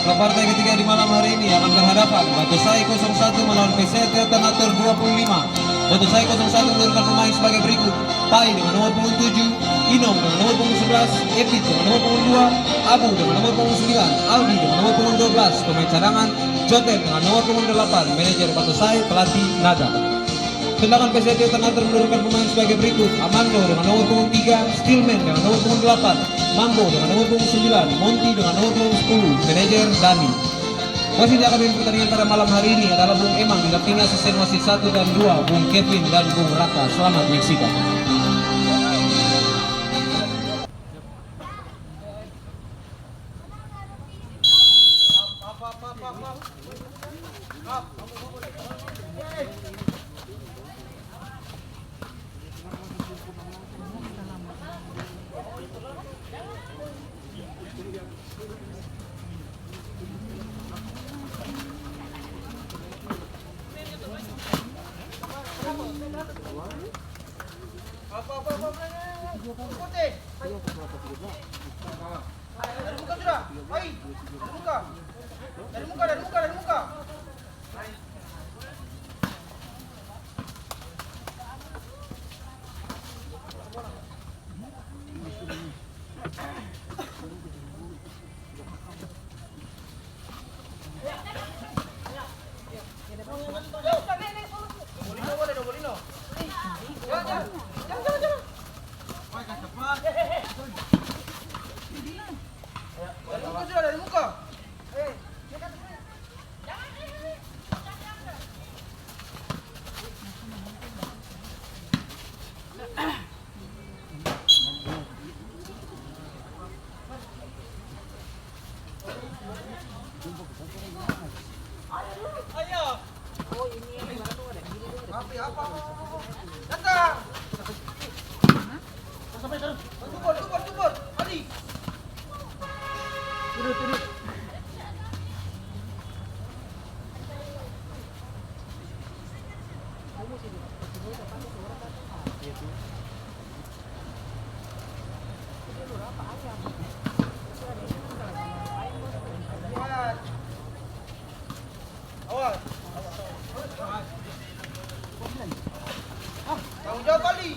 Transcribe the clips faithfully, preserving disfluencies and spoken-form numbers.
Partai ketiga di malam hari ini akan berhadapan Batosai kosong satu melawan P S I A Toyota Nator dua puluh lima. Batosai kosong satu menurunkan pemain sebagai berikut: Pai dengan nomor punggung tujuh, Inom dengan nomor punggung sebelas, Epit dengan nomor punggung dua, Abu dengan nomor punggung sembilan, Aldi dengan nomor punggung dua belas, pemain cadangan, Joten dengan nomor punggung delapan, manajer Batosai, pelatih Naga. Tendangan P S I A Toyota Nator menurunkan pemain sebagai berikut: Amando dengan nomor punggung tiga, Steelman dengan nomor punggung delapan, Mambo dengan nomor punggung sembilan, Monty dengan nomor punggung sepuluh, manajer Dani. Wasit yang akan memimpin pertandingan pada malam hari ini adalah Bung Emang, didampingi asisten wasit satu dan dua, Bung Kevin dan Bung Raka. Selamat menyaksikan. Dari muka sudah. Pai. Dari muka. Dari muka, dari muka, dari muka. Dari muka sudah, dari muka. Datang. Tubur, tubur, tubur. Ali. Awas. Tanggung jawab, Ali.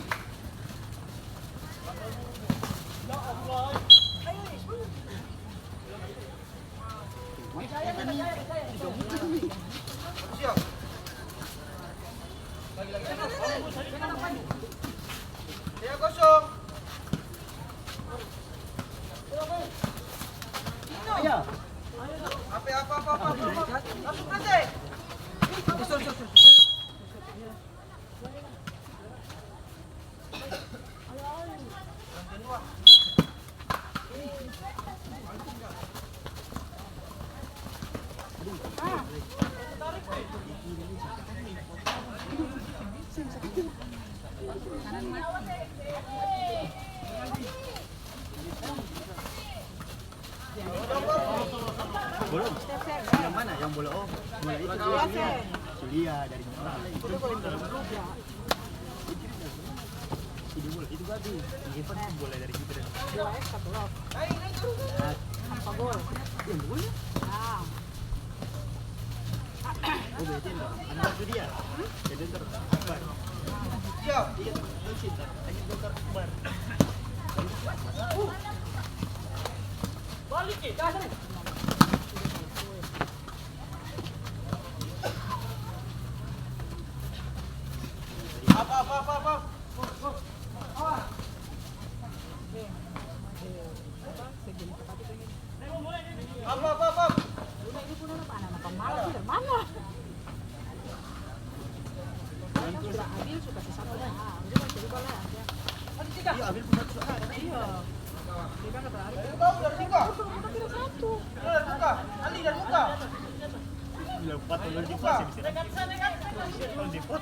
Belum. Yang mana? Yang bola, oh, bola itu dia kuliah, kuliah dari Jepang. Itu bola, itu bagus. Yang Evan tuh bola dari Jepang. Dua X satu lock. Nah. Tanpa gol. Iya, boleh. Ah. Oh, berarti ada. Ada satu dia. Jadi ntar Akbar. Iya, iya, terus sih, ntar. Ayo, ntar Akbar. Balik, ya, gas, nih. Iya, ambil pusat suara. Iya. Dia bilang kata Arif, "Kita kira satu." Dari muka. Ali, dari muka. Bilang empat, dari muka. Dari muka.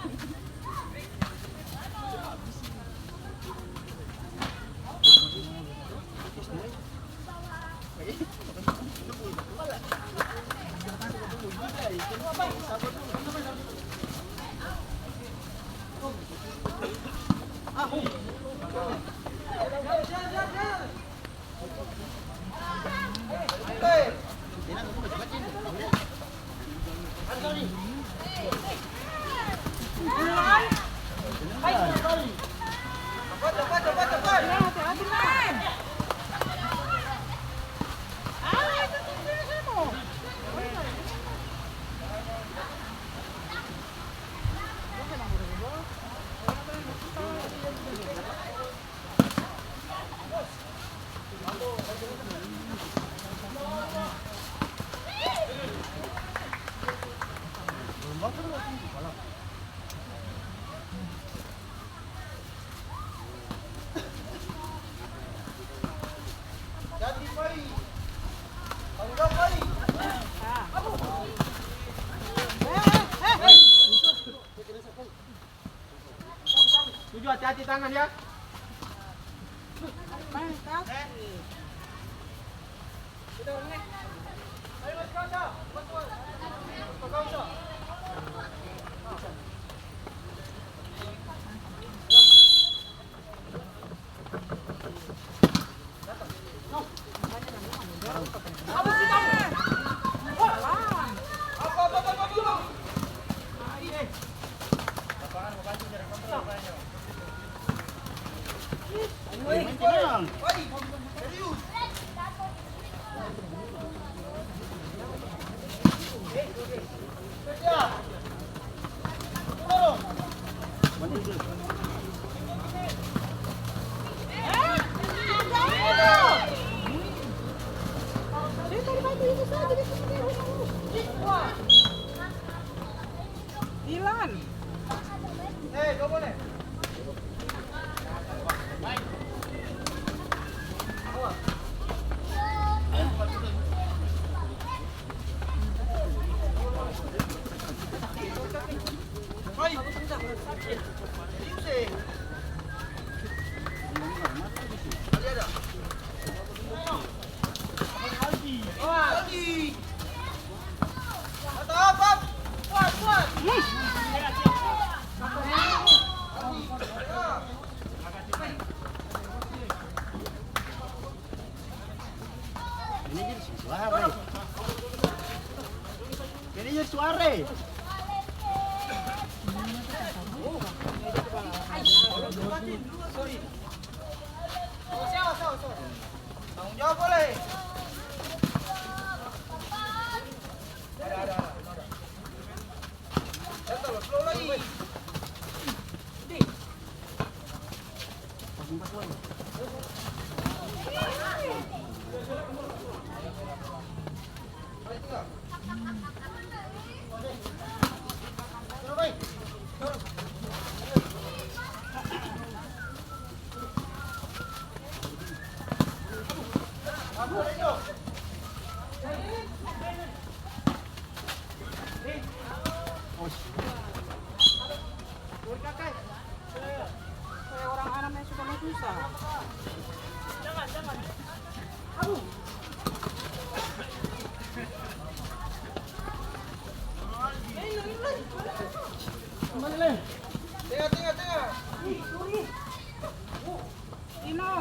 Dilan. Ini jadi suara, Bre. Ini jadi suara, Bre. Tanggung jawab boleh. Ada, ada, ada. Orang Arab yang suka susah. Tengah, tengah, tengah. Ino.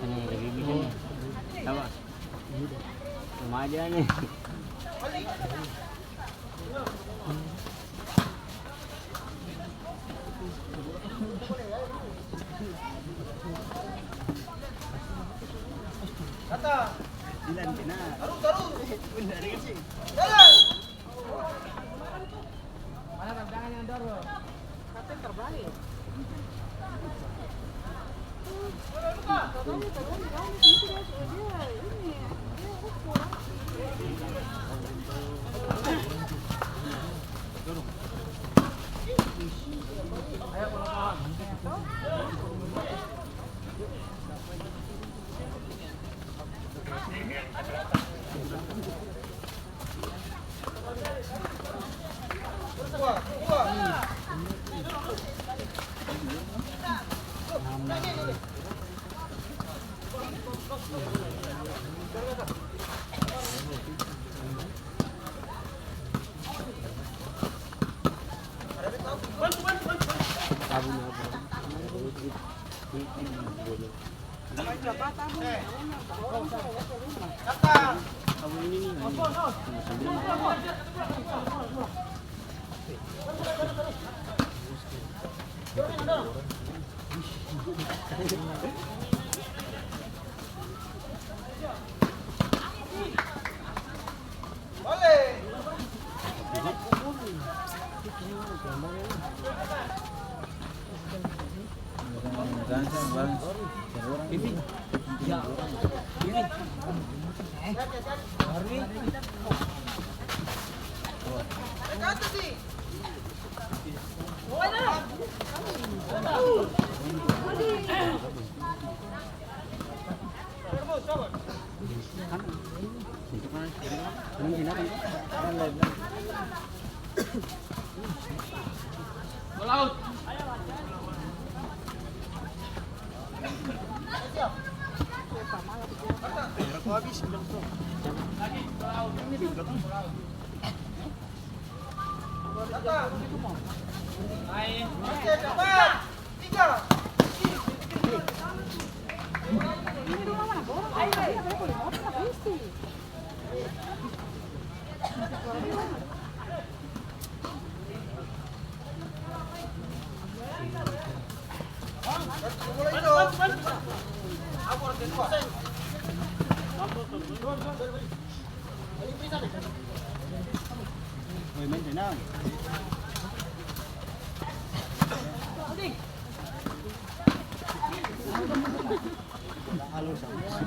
Ini lebih bisa nih. Coba. Remaja nih. Kata. Bilang kena. Bunda Risi. Mana tantangan yang dorong? Apa yang terbaik? Katanya terlalu jauh, ini dia, dia ini, dia ukur.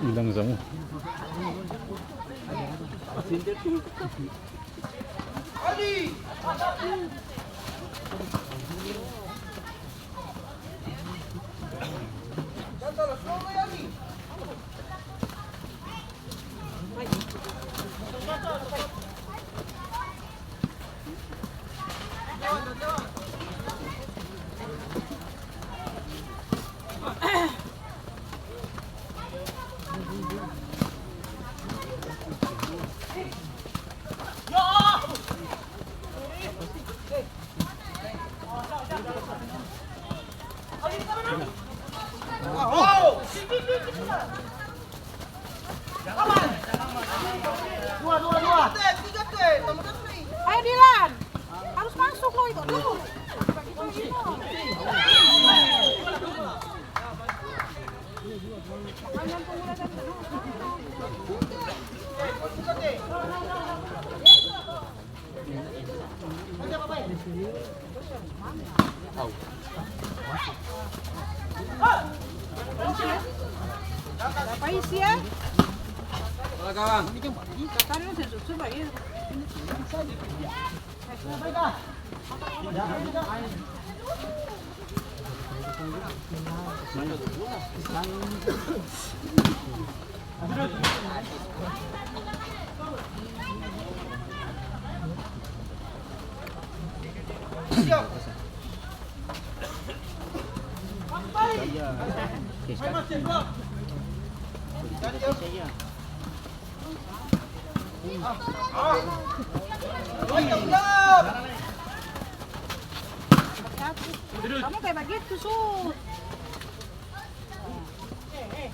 Hilang samua. Ayo, Dilan, harus masuk lo itu. Aduh. Apa isi ya? Bola gawang. Ini kan, ini kakak lu sensor coba ya. Kamu kayak begitu, Sut. Hei!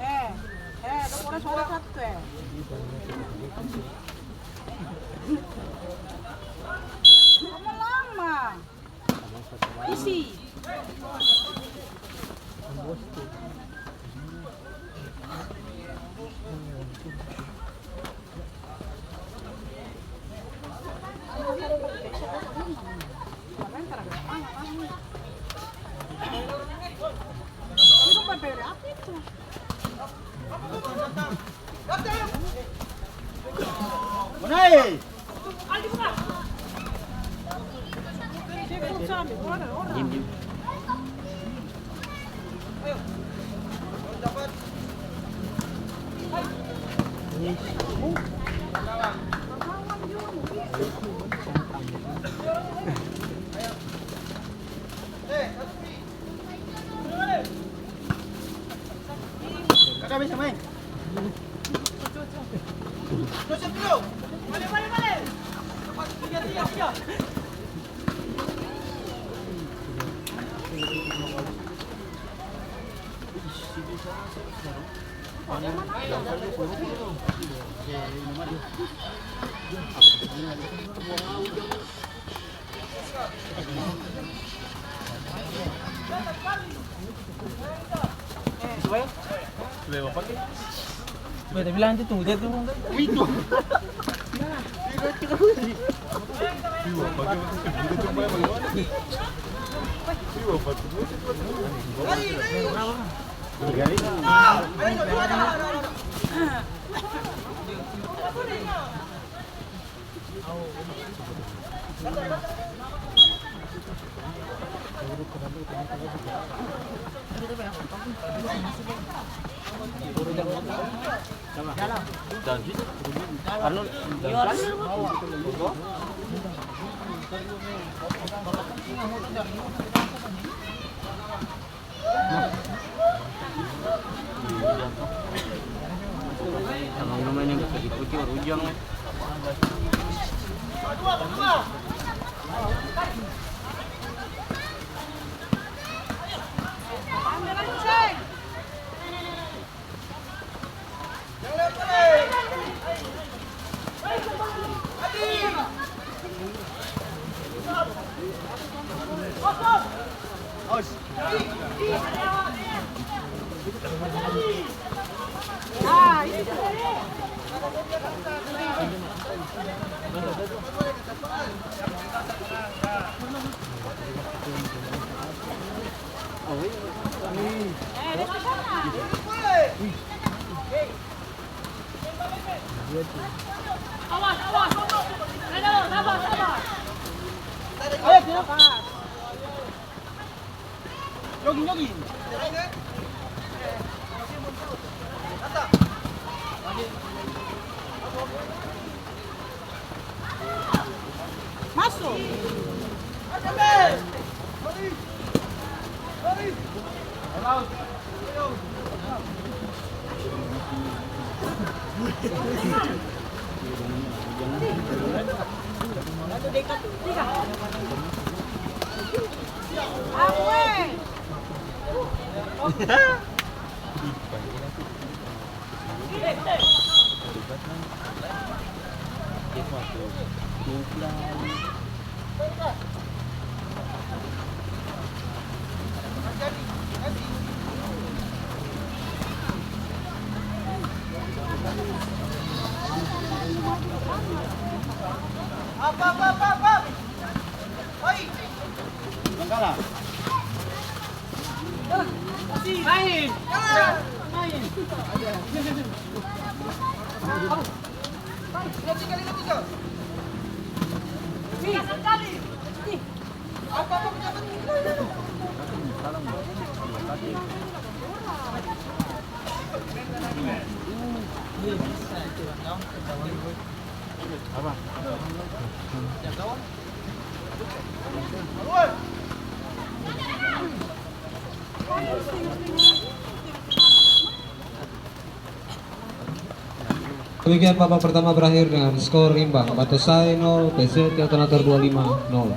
Eh, eh, dong orang suara satu, eh. Lama-lama. Isi. Beta bilang nanti tunggu dia dulu. Itu. Tamang rumah ini bisa dipuji baru ujang, eh. Jogging, jogging. Maso. Apa, apa, apa, apa? Oi. Salah. Main. Main. Lihat tiga, lihat tiga. Nih. Apa, apa, pejabat? Salam. Demikian babak pertama berakhir dengan skor imbang, Batosai nol, P S T Alternate dua lima nol.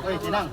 Oi, tenang.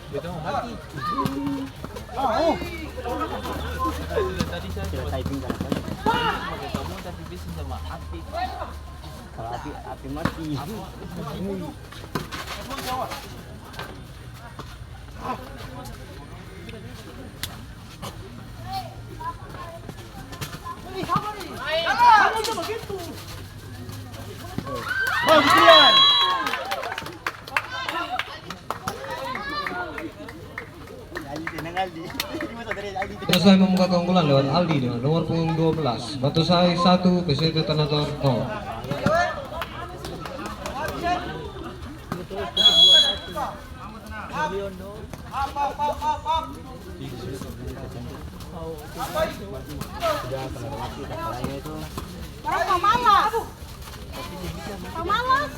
Beta mo mati. Tadi saya coba pakai kabur, tapi bisa sama api. Kalau api, api mati. Bagus, Rian. Selesai membuka keunggulan lewat Aldi dengan nomor punggung dua belas, Batusai satu, P S T Tanator nol. Orang pamalas. Pamalas.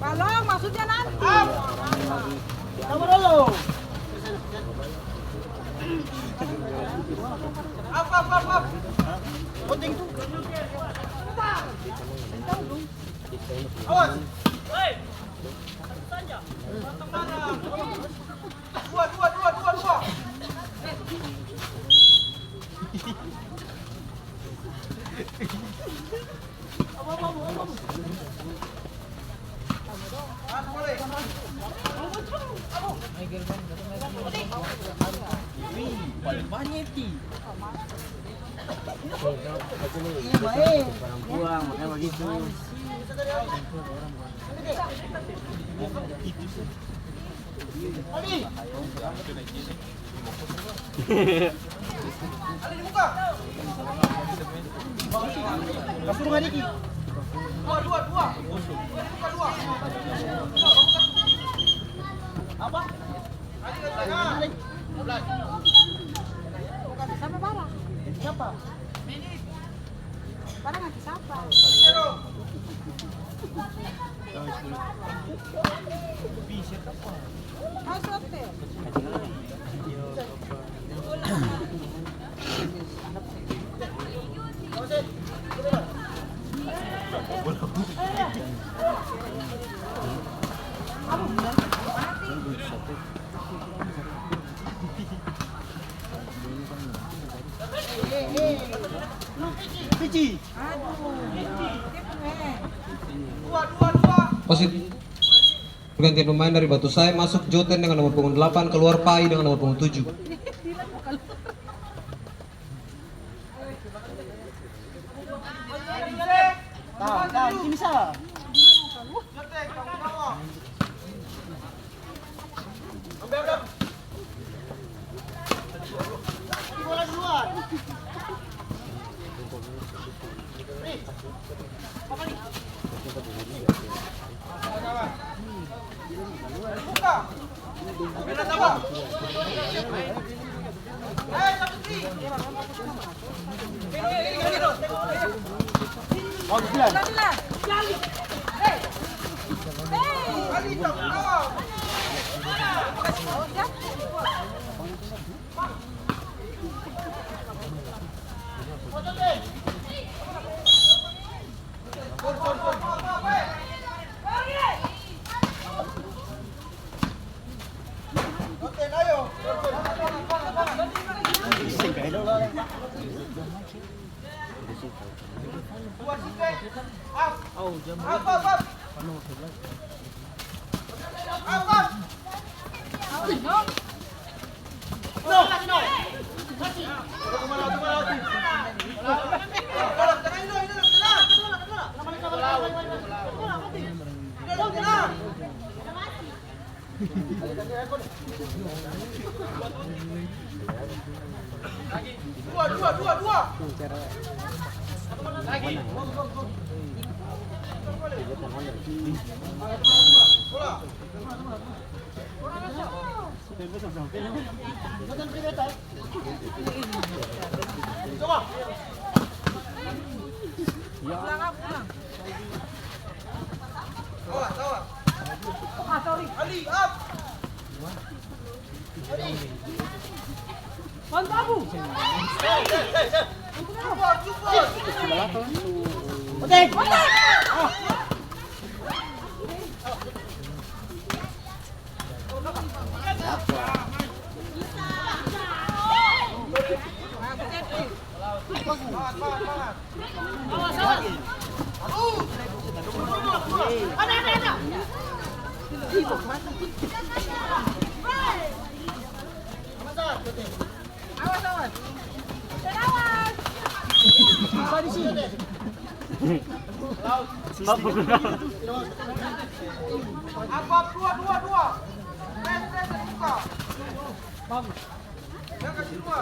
Balong, maksudnya nanti. Sabar dulu. Up, up, up, up. Penting tuh. Awas. Dua, dua, dua, dua, dua. Iya, bae. Orang tua, makanya begitu. Siapa? Barang nanti sapa? Wasit pergantian pemain dari Batu Sae, masuk Joten dengan nomor punggung delapan, keluar Pai dengan nomor punggung tujuh. Tahan, tahan, ini bisa. Dua, dua, dua, dua. Bola. Awas, awas. Awas. Apa, dua, dua, dua. Tes, tes, buka. Bagus. Yang kasih dua.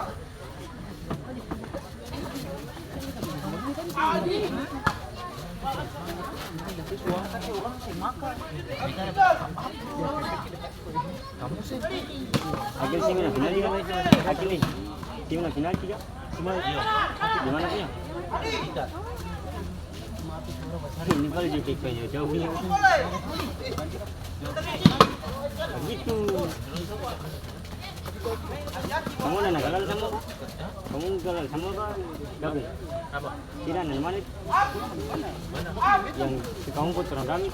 Akil sih menang final juga. Akil nih. Tim menang final juga. Cuma di mana punya? Ini paling jauh, jauh punya. Begitu. Kamu udah gagal sama? Kamu gagal sama apa? Gabung? Apa? Tidak, yang mana? Yang si kamu buat orang kami.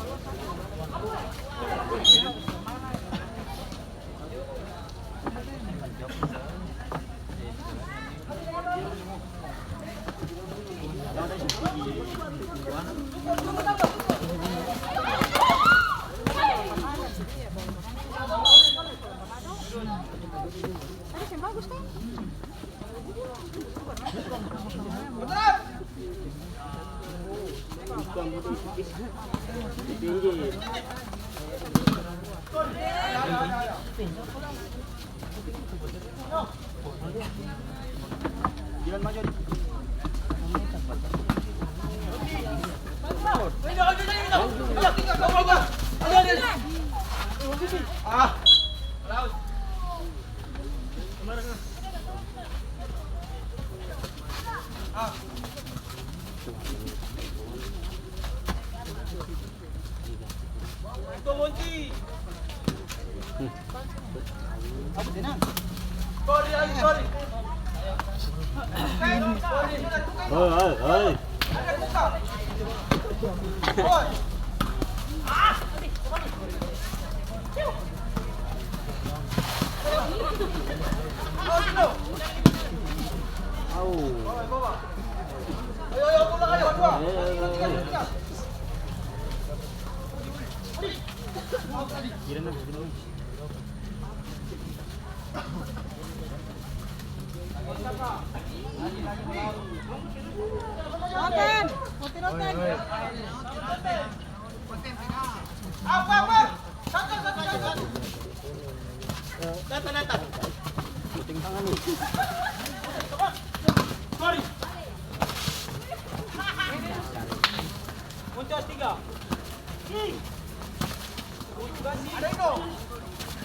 Ada Ino.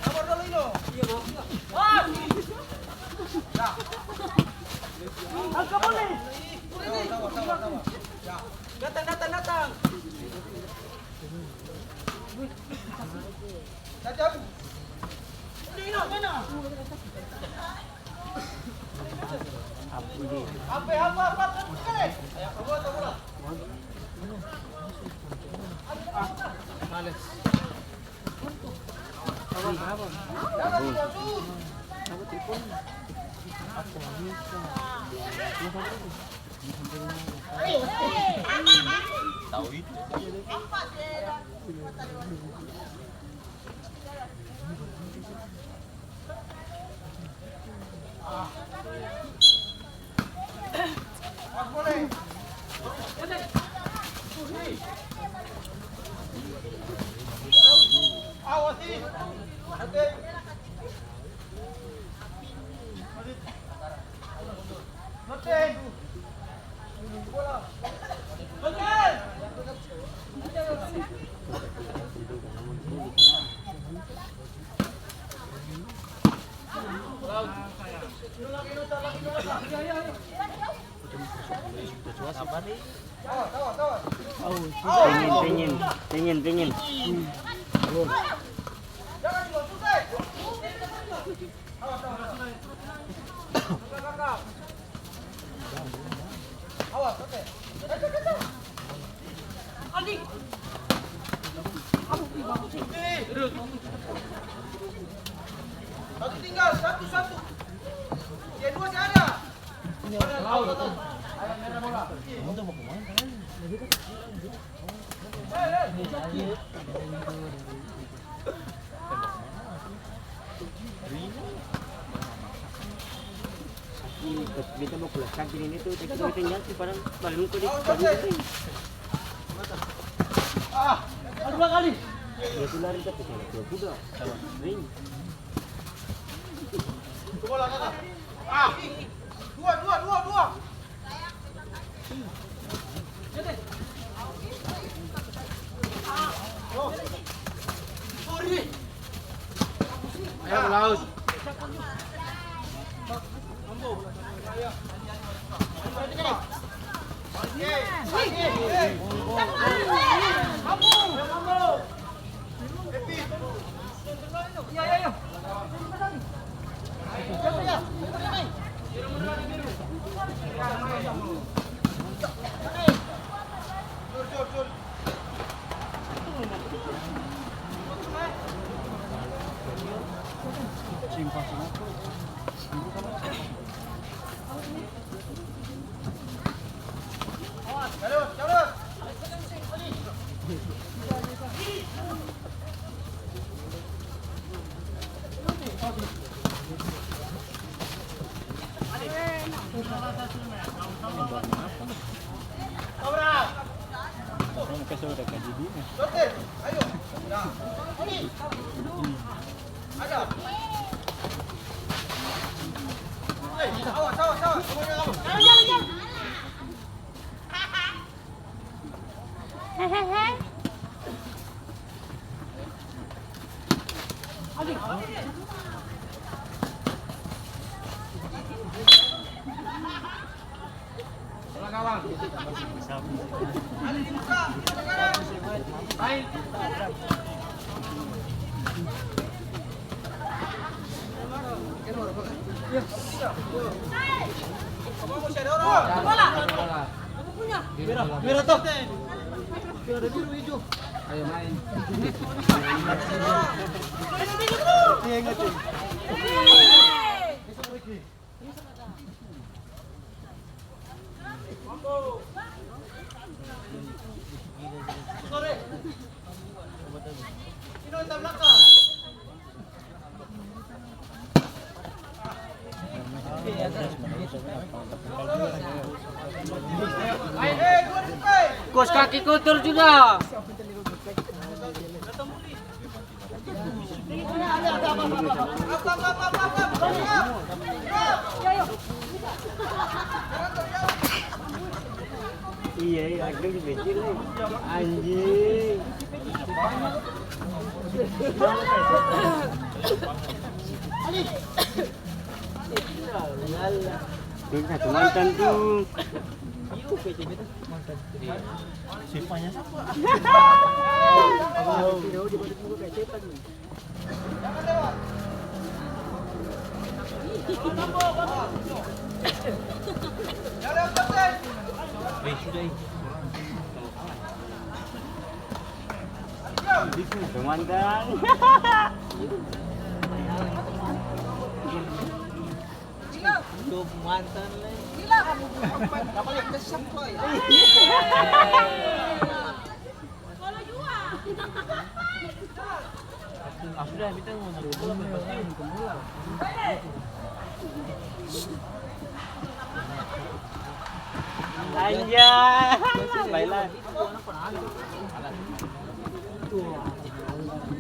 Nomor dua Ino. Angka boleh. Datang, datang, datang. Datang. Ino, mana? Apa, apa, apa, apa, sekali? Tunggu, tunggu lah. Males. Pingin, pingin, pingin, pingin. Satu tinggal, satu, satu. Yang dua masih ada. Pas beta baku las kaki ini tuh, tapi beta jatuh, padahal balum ko di, balum ko di. Ah, dua kali. Dia tuh lari tapi salah dua kuda, sama ring. Bola, kakak. Ah, dua, dua, dua, dua. Merah, merah toh. Ayo main. Kos kaki kotor sudah. Iya, iya, aku dipikir nih. Anjing. Dong satu mantan tuh. Sipanya sapa? Eh, sudah, eh. Mantan. Tuh, mantan, le. Ah, sudah, beta mau nonton bola, pasti nonton bola. Anjay, baiklah.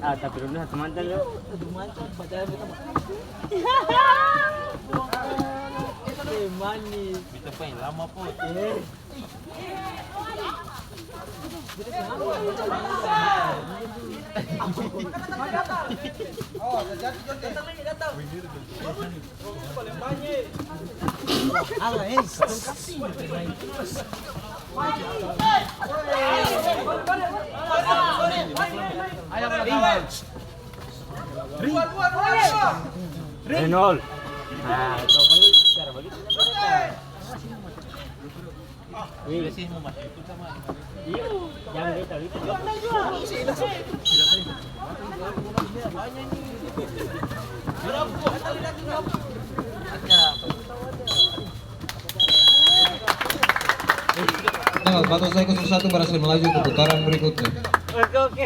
Ah, tapi dulu satu mantan, yo. Satu mantan, pacaran beta mah. Eh, manis. Beta paling lama, po. Eh. Renol. Nah, itu kan cara bagitu. Iya, jangan beta itu. Tanggal empat belas kosong satu berhasil melaju ke putaran berikutnya. Oke, oke.